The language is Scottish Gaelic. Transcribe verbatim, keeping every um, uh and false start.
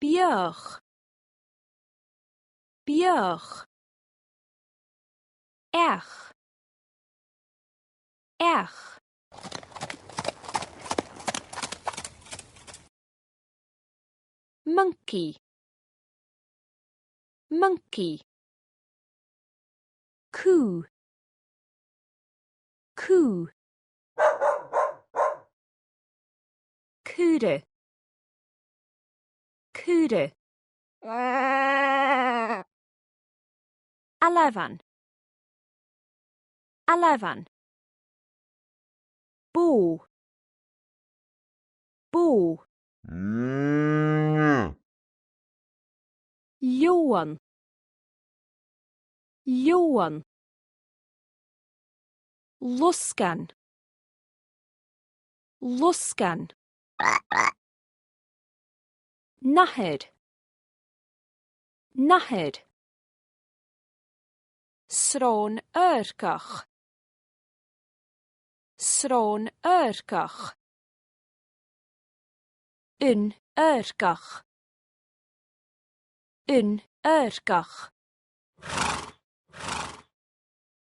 Beathach. Beathach. Each. Each. Monkey. Monkey. Cù. Cù. Caora. Caora. Ailbhean. Ailbhean. Bò. Bò. Leòmhann. Leòmhann. Losgann. Losgann. Nathair. Nathair. Sròn-adharcach. Sròn-adharcach. Aon-adharcach. Aon-adharcach.